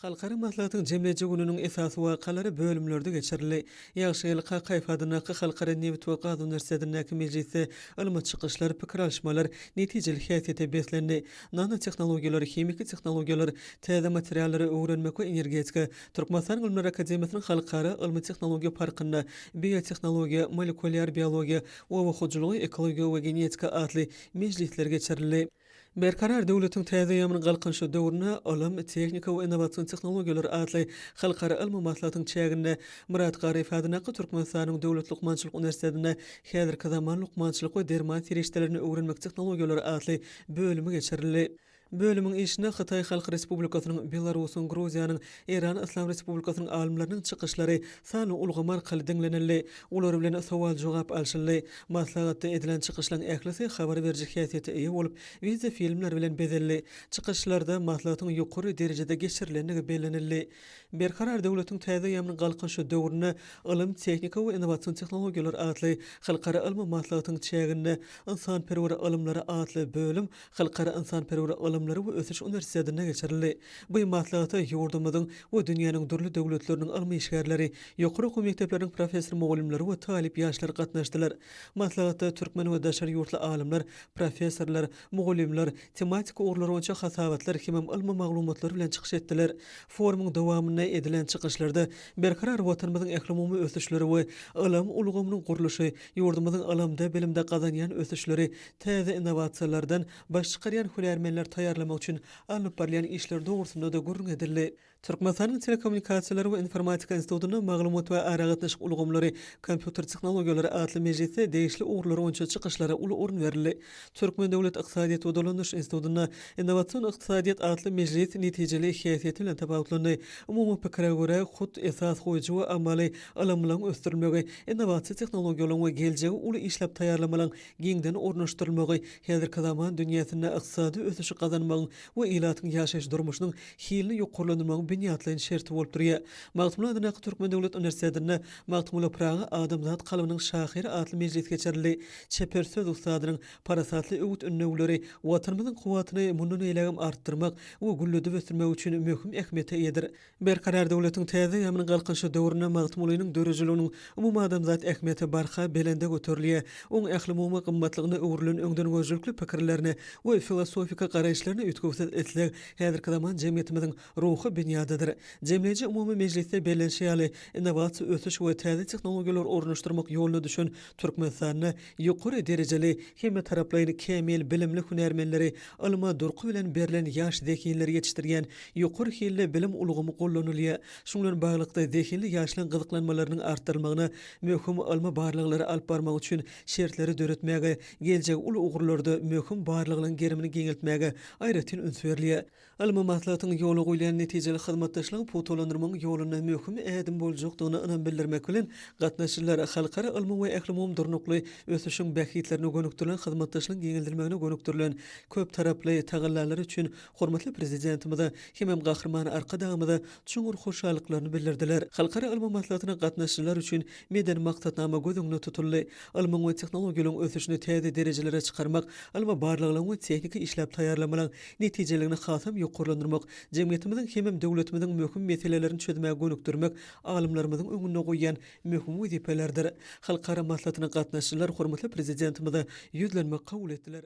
Halkara maslahatyň jemleýji gününiň esasy wakalary bölümlerde geçirildi. Ýagşygeldi Kakaýew adyndaky Halkara nebit we gaz uniwersitetindäki mejlisde ylmy çykyşlar, pikir alyşmalar netijeli häsiýete beslendi. Nanotehnologiýalar, himiki tehnologiýalar, täze materiallary öwrenmek we energetika, Türkmenistanyň Ylymlar akademiýasynyň Halkara ylmy-tehnologiýa parkynda Biotehnologiýa, molekulýar biologiýa, oba hojalygy, ekologiýa we genetika atly mejlisler geçirildi. Berkarar döwletiň täze eýýamynyň Galkynyşy döwründe ylym, tehnika we innowasion tehnologiýalar atly halkara ylmy maslahatyň çäginde Myrat Garyýew adyndaky Türkmenistanyň Döwlet lukmançylyk uniwersitetinde Häzirki zaman lukmançylyk we derman serişdelerini öwrenmek tehnologiýalary atly bölümi geçirildi. Bölümiň işine Hytaý Halk Respublikasynyň, Belarusyň, Gruziýanyň, Eýran Yslam Respublikasynyň alymlarynyň çykyşlary sanly ulgam arkaly diňlenildi. Olar bilen sowal-jogap alşyldy. Maslahatda edilen çykyşlaryň ählisi habar beriji häsiýete eýe bolup, wideofilmler bilen bezeldi. Çykyşlarda maslahatyň ýokary derejede geçirilendigi bellenildi. Berkarar döwletiň täze eýýamynyň Galkynyşy döwründe ylym, tehnika we innowasion tehnologiýalar atly halkara ylmy maslahatyň çäginde Ynsanperwer ylymlary atly bölüm Halkara ynsanperwer ylymlary we ösüş uniwersitetinde geçirildi. Bu maslahata ýurdumyzyň we dünýäniň dürli döwletleriniň ylmy işgärleri, ýokary okuw mekdepleriniň professor-mugallymlary we talyp ýaşlar gatnaşdylar. Maslahatda türkmen we daşary ýurtly alymlar, professorlar, mugallymlar tematik ugurlar boýunça hasabatlar hemem ylmy maglumatlar bilen çykyş etdiler. Forumyň dowamynda edilen çykyşlarda Berkarar Watanymyzyň ählumumy ösüşleri we ylym ulgamynyň gurluşy, ýurdumyzyň ylymda-bilimde gazanýan ösüşleri, Täze innowasiýalardan baş çykarýan hünärmenleri taýýarlamak üçin alnyp barylýan işler dogrusynda-da gürrüň edildi. Türkmenistanyň Telekommunikasiýalar we informatika institutynda Maglumat we aragatnaşyk ulgamlary, kompýuter tehnologiýalary atly mejlisde degişli ugurlar boýunça çykyşlara uly orun berildi. Türkmen döwlet ykdysadyýet we dolandyryş institutynda Innowasion ykdysadyýet atly mejlis netijeli häsiýeti bilen tapawutlandy. Umumy pikire görä, hut esas goýujy we amaly ylymlaryň ösdürilmegi, innowasiýa tehnologiýalaryň we geljegi uly işläp taýýarlamalaryň giňden ornaşdyrylmagy häzirki zaman dünýäsinde ykdysady ösüşi gazanmagyň we ilatyň ýaşaýyş-durmuşynyň hilini ýokarlandyrmagyň binýatlaýyn şerti bolup durýar. Magtymguly adyndaky Türkmen döwlet uniwersitetinde Magtymguly Pyragy adamzat kalbynyň şahyry atly mejlis geçirildi. Çeper söz ussadynyň parasatly öwüt-ündewleri Watanymyzyň kuwwatyny mundan beýlägem artdyrmak we gülledip ösdürmek üçin möhüm ähmiýete eýedir. Berkarar döwletiň täze eýýamynyň Galkynyşy döwründe Magtymgulynyň döredijiliginiň umumadamzat ähmiýeti barha belende göterilýär. Oň ählumumy gymmatlygyna öwrülen öňdengörüjilikli pikirlerine we filosofiki garaýyşlaryna üýtgewsiz isleg häzirki zaman jemgyýetimiziň ruhy binýadydyr. Jemleýji umumy mejlisde bellenişi ýaly, innowasiýa ösüş we täze tehnologiýalary ornaşdyrmak ýoluna düşen Türkmenistanda ýokary derejeli, hemmetaraplaýyn kämil bilimli hünärmenleri, ylma durky bilen berlen ýaş zehinleri ýetişdirýän ýokary hilli bilim ulgamy gollanylýar. Şunuň bilen baglylykda, zehinli ýaşlaryň gyzyklanmalarynyň artdyrylmagyna, möhüm ylmy barlaglary alyp barmak üçin şertleri döretmäge, geljegi uly ugurlarda möhüm barlaglaryň gerimini giňeltmäge aýratyn üns berilýär. Ylmy maslahatyň ýola goýulýan netijeli hyzmatdaşlygy pugtalandyrmagyň ýolunda möhüm ädim boljakdygyna ynam bildirmek bilen, gatnaşyjylar halkara ylmy we ählumumy durnukly ösüşiň bähbitlerine gönükdirilen hyzmatdaşlygyň giňeldilmegine gönükdirilen köptaraply tagallalary üçin hormatly Prezidentimize hemem Gahryman Arkadagymyza çuňňur hoşallyklaryny bildirdiler. Halkara ylmy maslahatyna gatnaşyjylar üçin medeni maksatnama göz öňünde tutuldy. Ylmyň we tehnologiýalaryň ösüşini täze derejelere çykarmak, ylmy barlaglaryň we tehniki işläp taýýarlamalaryň netijeligini hasam ýokarlandyrmak, jemgyýetimiziň hemem döwletimiziň möhüm meselelerini çözmäge gönükdirmek alymlarymyzyň öňünde goýýan möhüm wezipelerdir. Halkara maslahatyna gatnaşyjylar hormatly Prezidentimize ýüzlenme kabul etdiler.